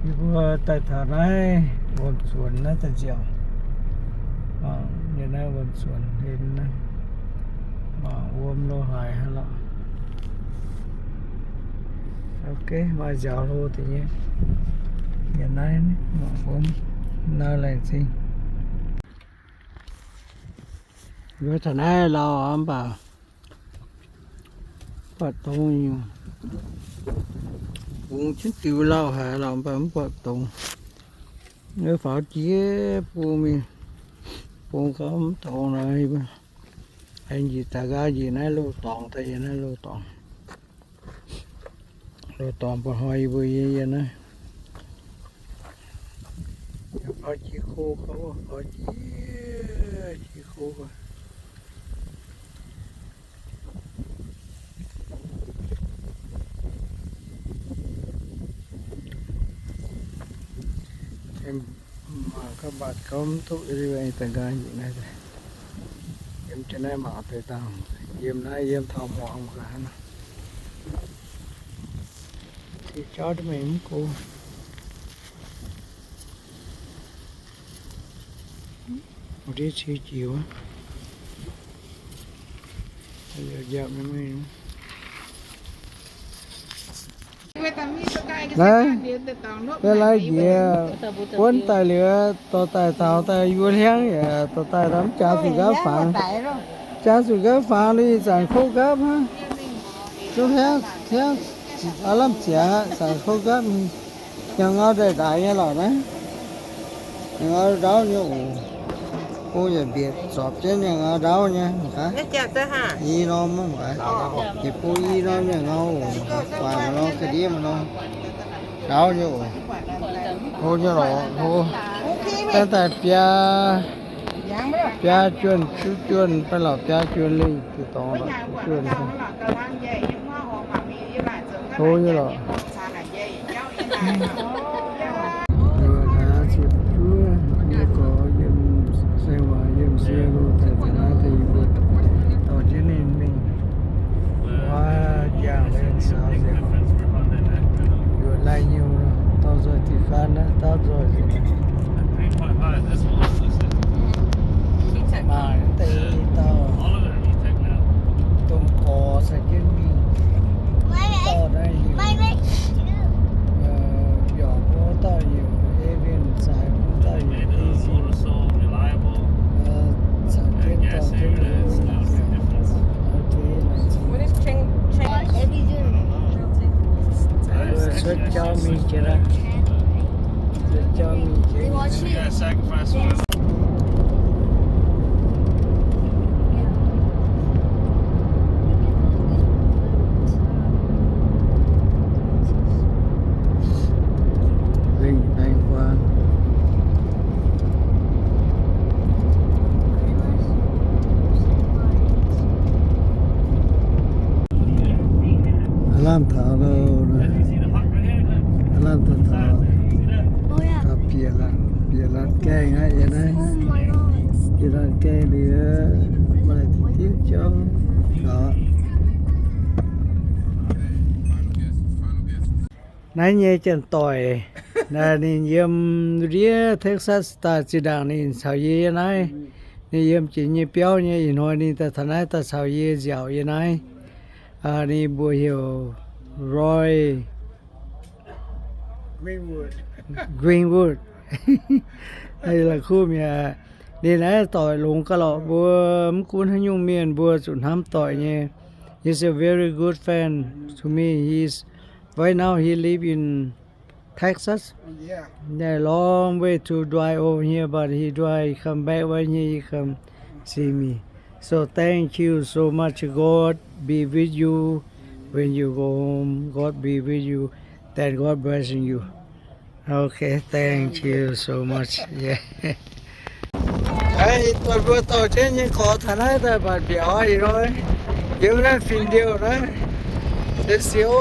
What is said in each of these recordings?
Yie mbuo daaih taux naaiv wuom zuonx naaiv daaih nziaauc. Mangc nyei naaiv wuom zuonx hlen naaiv. Mangc wuom lo haaix hnangv lorqc. Ok, maaih nziaaux hlo deix nyei. Yiem naaiv mangc wuom nau laengz zingh. Yie mbuo taux naaiv lauh mv baac mv buatc dongz nyungc. Bungx jienv diux lauh haic lauh mv baac mv buatc dongz. Faaux jiex bung mingh, bung gau mv dongz nor, aengx njiec daaih nqaai njiec naaiv loz-dorngx daaih, yiem naaiv loz-dorngx. Loz-dorngx mba'hnoi yie mbuo yiem naaiv. Faaux jiex ko gau, faaux jiex, jiex ko gau. Mangc gaax mbatc gau mv duqv, daaih nqaai njiec naaiv. Yiem jienv naaiv mangc deix dangh, yiem naaiv yiem taux hmuangx gaax naaiv. Cing jauv duqv mingh mv go. Ndiev cing jiex wuov. Naaiv, naaiv laih njiec buonv daaih liuz, dorh daaih taux daaih yie mbuo hliangv yaac dorh daaih mv jaax zuqc nqaapv fangx. Jaax zuqc nqaapv fangx liuz zanc kouv nqaapv hnangv. Duqv hliangv, hliangv aav lamh ziangx aqv, zanc kouv nqaapv. Nyaanh ngau ndaaih ndaix nyei lorqc naaiv. Nyaanh ngau ndaauv nyei oc. Bung yaac mbietc zorpc jienv nyaanh ngau ndaauv nyei mangc gaax. I norm mv baac, yietc bung i norm nyaanh ngau oc. Guaax maaih norm, ga'ndiev maaih norm. Ndaauv nyei oc. Hlo nyei lorqc, hlo. Daaih daaih biaa, biaa juonh, juqv juonh, baav lorqc biaa juonh lingh, zuqc dorngx lorqc, juqv juonh. Hlo nyei lorqc. Ziepc juov nyei gorx yiem saeng waanc yiem sie lo taux naaiv deix yie mbuo dorh jienv ninh mingh. Wuov jangx laengz saaux nzengc. Yuoqc laih nyei, dorh nzoih diuh faanv naaiv daauv nzoih nzengc. Mangc deix dauh domh gorx caux jienv mingh. Dauh naaiv heuc, mbiorngz wuov dauh heuc Evan, zaaix wuov dauh heuc Easy. Caux jienv dorh jienv mingh. Suotv jauv mingh jiex aqv. Suotv jauv mingh jiex. Lengh baengh guaan. Aav lamh taux loh, aav lamh taux taux, bieqc laatc, bieqc laatc gaengh aqv yie naaiv. Bieqc laatc gaengh liuz, maaih diuh jauv. Naaiv nyei janx-doic, ninh yiem ndiev Texas daaih. Zinh ndaangc ninh caux yie yiem naaiv, ninh yiem jiex nyei biauv nyei. Ih hnoi ninh daaih taux naaiv daaih caux yie nziaauc yiem naaiv. Ninh mbuox heuc Roy Greenwood. La'kuqv mi'aqv. Ninh naaiv doic longx gaax lorqc. Mbuo mv gunv haaix nyungc mienh mbuo zuqc hnamv doic nyei. He's a very good friend to me. He's right now he live in Texas. Yeah, long way to drive over here, but he drive, he come back right here, he come see me. So thank you so much. God be with you when you go home. God be with you. Then God blessing you. Okay, thank you so much. Yeah. Ih doic mbuo dorh jienv nyei gorx taux naaiv daaih mbatc mbiaauc aqv. Ih hnoi yiem naaiv fin-liouh naaiv, se siou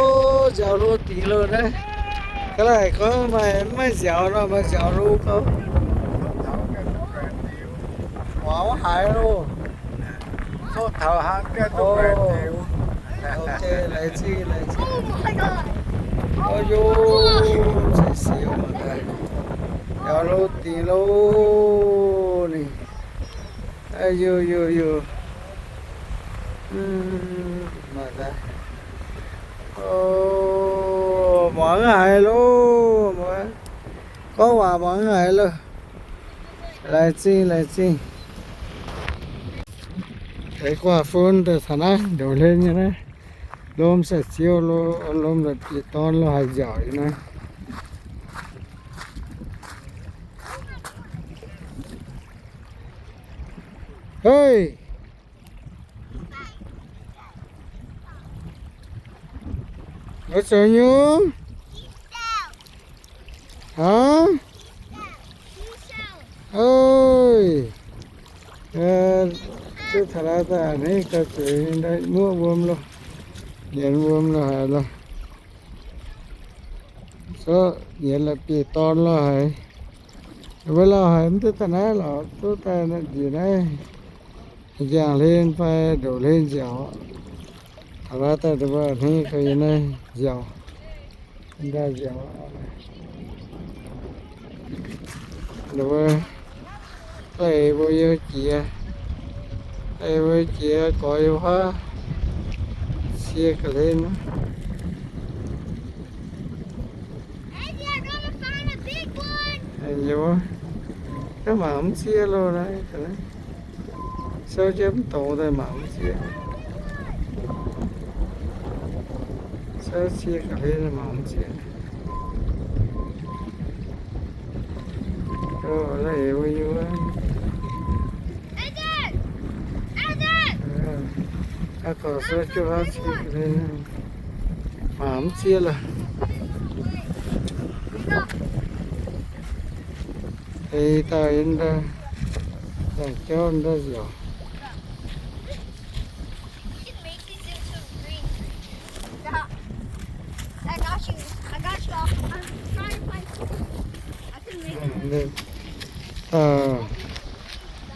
nziaaux hlo dingc loh naaiv. Ga'naaiv gorngv maaih mv maaih nziaaux nor, maaih nziaaux hlo gau. Muangx haiz loh. Tov taux hnangv gaengh duqv baengc ziux. Ok, laengz zingh, laengz zingh. O yo, se Siou mangc gaax, yaac lo dingc loh ninh. Aa, yoh, yoh, yoh. Mangc gaax. O, muangx haiz loh, muangx. Gorngv waac muangx haiz loh. Laengz zingh, laengz zingh. Deix guaax fun daaih taux naaiv ndoqc hlen nyei naaiv. Lomh sai-ziouv lo, lomh la'bieiv-dorn lo haiz nziaauc nyei naaiv. Hei! Mbuo zoux nyungc? Aa? Oi. Duqv taux naaiv daaih a'hneiv gau zuqc muoqv wuom loh, nyienz wuom loh haic loh. Zorqv nyienz la'bieiv-dorn loh haic. Wuov lauh haic mv duqv daaih naaiv lorqc, duqv daaih njiec naaiv. Nziaauc hlen fai ndoqc hlen nziaauc. Taux naaiv daaih mbuo a'hneiv gau yiem naaiv nziaauc. Ndaaih nziaauc. Mbuo daaih mbuo yiem jiex, daaih mbuo jiex gorx yiem huaav cie ga'hlen. Naaiv mangc mv zieqv loh naaiv. Souv jienv mv dongz daaih mangc mv zieqv. Souv cie ga'hlen mangc mv zieqv. Naaiv eix wuov nyungc. Aa, gorx souv jienv huaav cie ga'hlen mangc mv zieqv loh. Ei dauh yiem ndau, dangh jauv ndau nziaauc.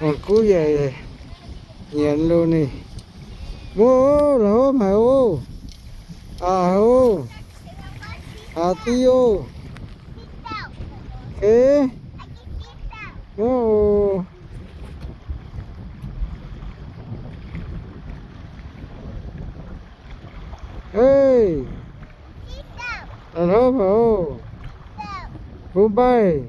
Mangc guv yaac nyienz loh ninh. Mbuo la'hopv haic oc. Aa, haic oc. Aa, div oc. Kei. Oc. Hei, la'hopv haic oc. Bun mbaih.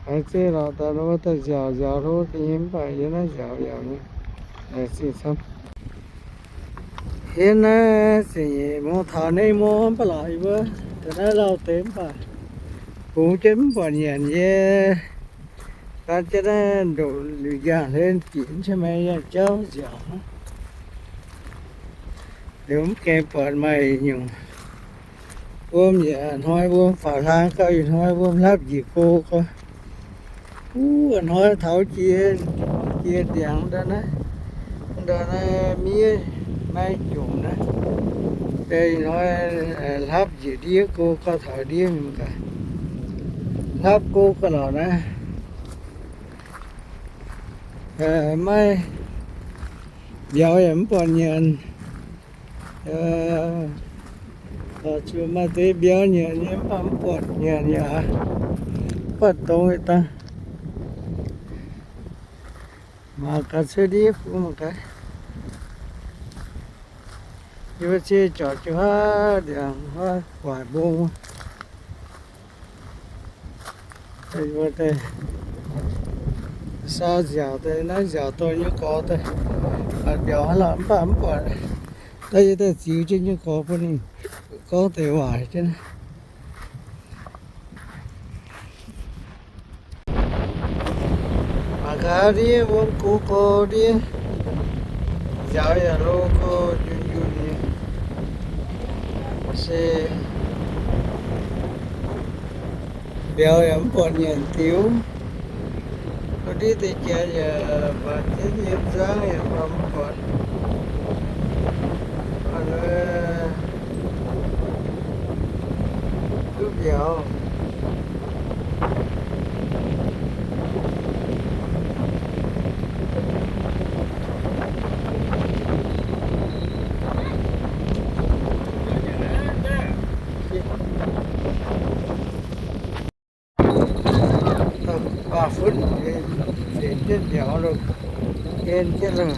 Haiz zeiz lorqc, daaih nor daaih nziaauc nziaauc hlo deix nyei, mv baac yiem naaiv nziaauc yaac nyei. Laengz zingh camv. Yiem naaiv ziepc nyeic mungz taux neic mungz mv baac lorqc, yie mbuo daaih naaiv lauh deix mv baac bungx jienv mv buatc nyanc yie. Daan jienv naaiv ndoqc liuz njaangc hlen bieqc jienv maiv yangh jauv nziaauc. Liuz mv gaengh buatc maaih nyungc wuom yaac hnoi wuom faaux hlang gauh ih hnoi wuom hlapv njiec go gauh. Wuov hnoi taux jiex, jiex ndiangx ndau naaiv, ndau naaiv miev maiv jomc naaiv, ih hnoi hlapv njiec ndiev go gauh taux ndiev mingh gaax. Hlapv go gauh lorqc naaiv. Maiv, mbiauz yaac mv buatc nyanc. Zuqc maaih deix mbiauz nyanc nyei, mv baac mv buatc nyanc yaac, mv buatc dongz yietc dangh. Mangc gaax cuotv ndiev bun mangc gaax. Yie mbuo cie jorc jiu haav ndiangx huaav guaaic mbong. Mbuo daaih saau nziaauc daaih, naaiv nziaauc dorh nyei gorx daaih, mbiauz haaix lauh mv baac mv buatc. Daaih yie daaih ziux jienv nyei gorx bun ninh gorngv deix waac jienv. Mangc gaax ndiev wuom go go ndiev, nziaaux yaac lo go njunh njunh nyei. Se mbiauz yaac mv buatc nyanc diuv. Go ndiev deix janx yaac mangc jienv yiem nzangv yaac mv buatc. Duqv mbiauz. Nzengc jienv loh.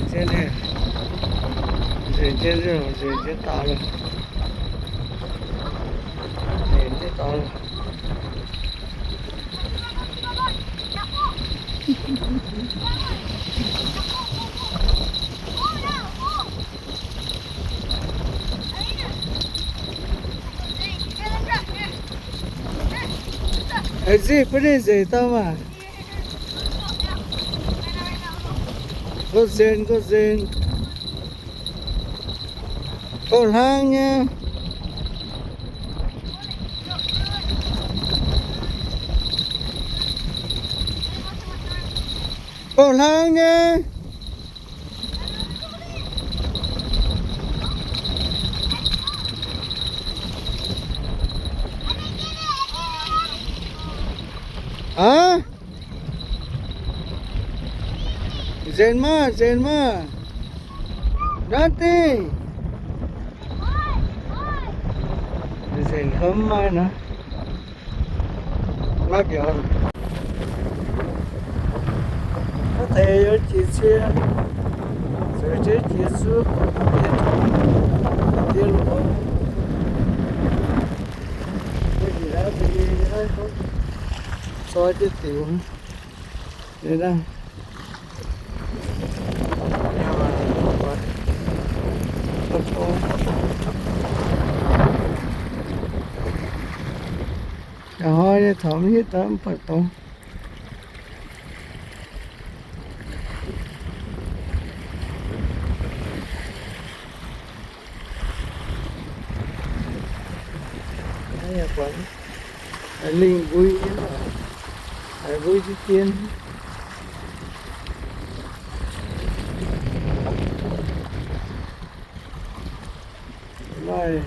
Nzengc jienv, nzengc jienv, nzengc jienv daaih loh. Nzengc jienv daaih loh. Eix zinh bun ninh nzengc daaih maah. Go nzengc, go nzengc. Go hlang nyei. Go hlang nyei. Aav? Nzengc maah, nzengc maah. Nothing. Nzengc kouv mv maaih nor. Maiv mbiauz. Maiv deix yiem jiex cie, zueiz jienv jiex zuov, diev loz. Zoi jienv diuc. Liuz naaiv, hnoi nyei taux mv hiuv duqv mv buatc dongh. Lingh mbui, haiz mbui jienv dien. Maaih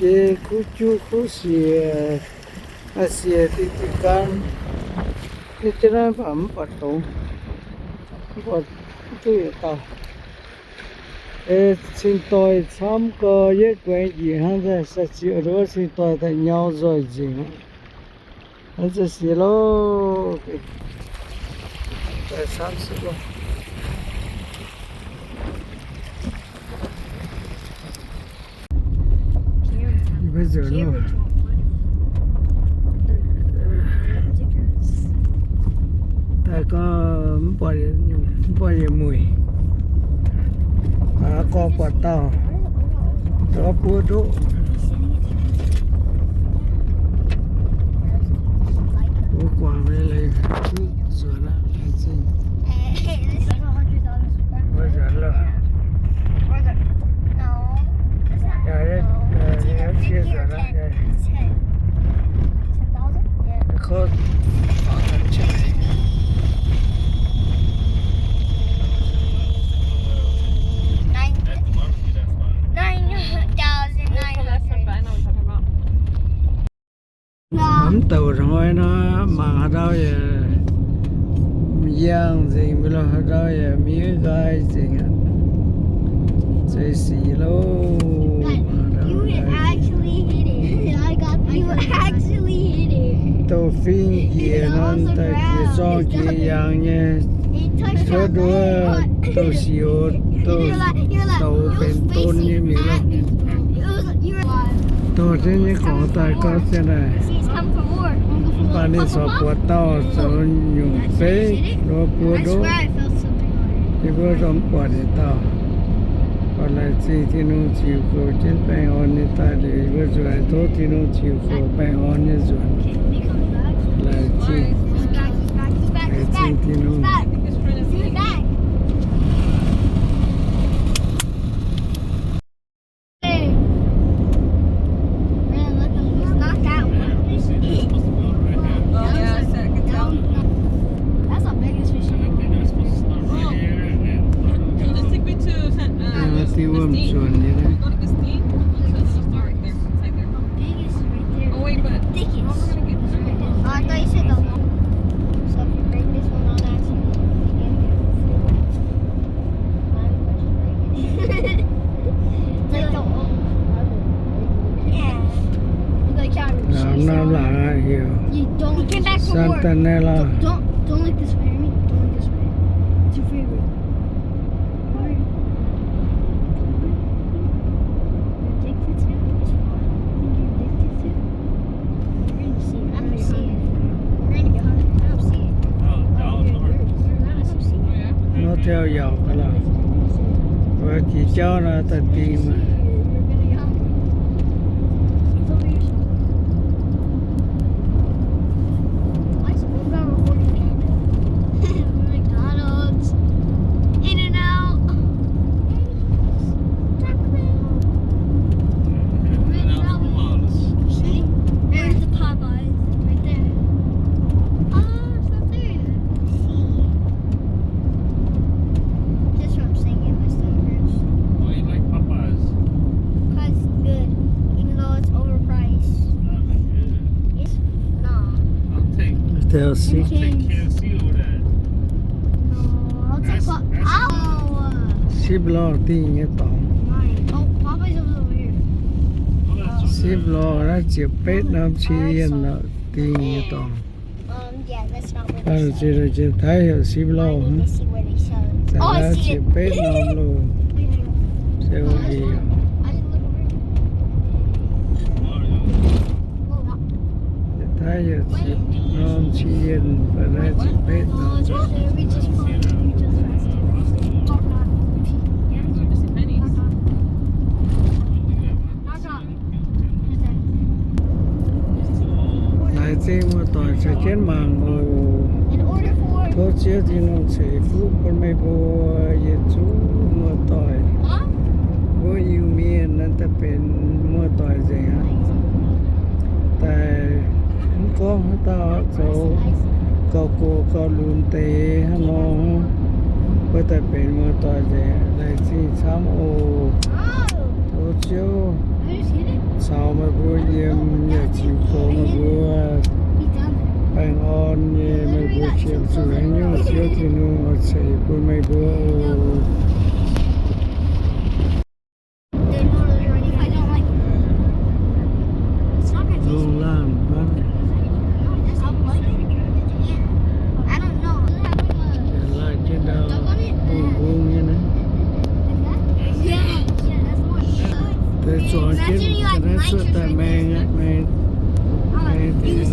biei kuv juv kuv siec, maaih siec diqv diqv gan. Yie jienv naaiv mv baac mv buatc dongz, mv buatc duqv yietc dauh. Cingx doic camv gau, yietv guaengx njiec hnangv nzengc, sai ziex wuov cingx doic daaih nyau nzoih nzengc aqv. Hnangv za'gengh siec loh. Daaih camv sic loh. Yie mbuo nzuonx loh. Daaih gorngv mv buatc, mv buatc yietc mueic. Aa, gorngv buatc dauh, ndortv buov ndoqv. Mbuo guangc nyei leiz nzuonx aqv, laengz zingh. Mbuo nzuonx loh. Yaac, yaac, yaac cie nzuonx aqv. Mv douc hnoi nor, mangc haaix ndau yaac yangh nzengc, mv baac haaix ndau yaac mingh nqaai nzengc aqv. Zeiz sic loh. Douc fing njiec nor, daaih jiex zorng jiex yaangh nyei, cuotv nduov douc sic oc, douc, douc benx don nyei mingh loh. Dorh jienv nyei gorngx daaih gau ziangh naaic, mv baac ninh corc buatc dauh zoux nyungc zeiv nduov buov ndoqv. Yie mbuo zungv mv buatc ninh dauh. Laengz zingh Tin-Hungh ziux goux jienv baengh orn nyei daaih liuz, yie mbuo nzuonx tov Tin-Hungh ziux goux baengh orn nyei nzuonx. Laengz zingh, laengz zingh Tin-Hungh. That's the biggest fish. Well, can you just take me to San-, uh, Christine? Can we go to Christine? It's right there. It's right there. Biggest right there. Oh, wait, but how am I gonna get through? Oh, I thought you said the long. So if you break this one, I'll ask you. Norm laangz heuc Santa Nella. Don't, don't look this way, Amy. Don't look this way. It's your favorite. Addicted to? I think you're addicted to? We're gonna see. I don't see it. We're gonna go. I don't see it. Nor taux yaac ga'lauh. Wuov jiex jauv nor daaih dingh maah. McDonald's, In-N-Out. Taco Bell. There's the Popeyes right there. Oh, it's not there yet. See? That's what I'm saying. Get my stomach hurts. Why you like Popeyes? 'Cause it's good, even though it's overpriced. It's not that good. It's not. I'll take, I'll take K F C over that. No, I'll take Pop-, I'll, uh, Sipv lorh dingh nyei dorngx. Oh, Popeyes over here. Sipv lorh naaiv ziepc betv norm cien dingh nyei dorngx. Um, yeah, that's not where they sell it. Jiex Taiv heuc Sipv lorh. I need to see where they sell it. Oh, I see it. Ziepc betv norm loh. Right here. Sel haic. I just look over here. Taiv heuc ziepc norm cien, mv baac naaiv ziepc betv norm. Oh, it's right there. We just crossed. We just passed it. Knock, knock. Yeah, it's just a Penny's. Knock, knock. Laengz zingh muoz-doic caux jienv mangc oc. Tov Ziouv Tin-Hungh ceix fuqv bun meih mbuo yietc zungv muoz-doic. Mbuo Iu-Mienh naaiv daaih benx muoz-doic nzengc aqv. Daaih mv gorngv haaix dauh zoux gauh gox gauh lunx deix hnangv nor, mbuo daaih benx muoz-doic nzengc. Laengz zingh camv oc. Tov Ziouv caux meih mbuo yiem, yaac ziux goux meih mbuo baengh orn nyei. Meih mbuo qiemx zuqc haaix nyungc, Ziouv Tin-Hungh oix ceix bun meih mbuo oc. Lungh laanh buangv. Laanh jienv ndau bung-bung nyei naaiv. Deix zuangx jienv ga'naaiv cuotv daaih maeng aqv, maeng, maeng deix.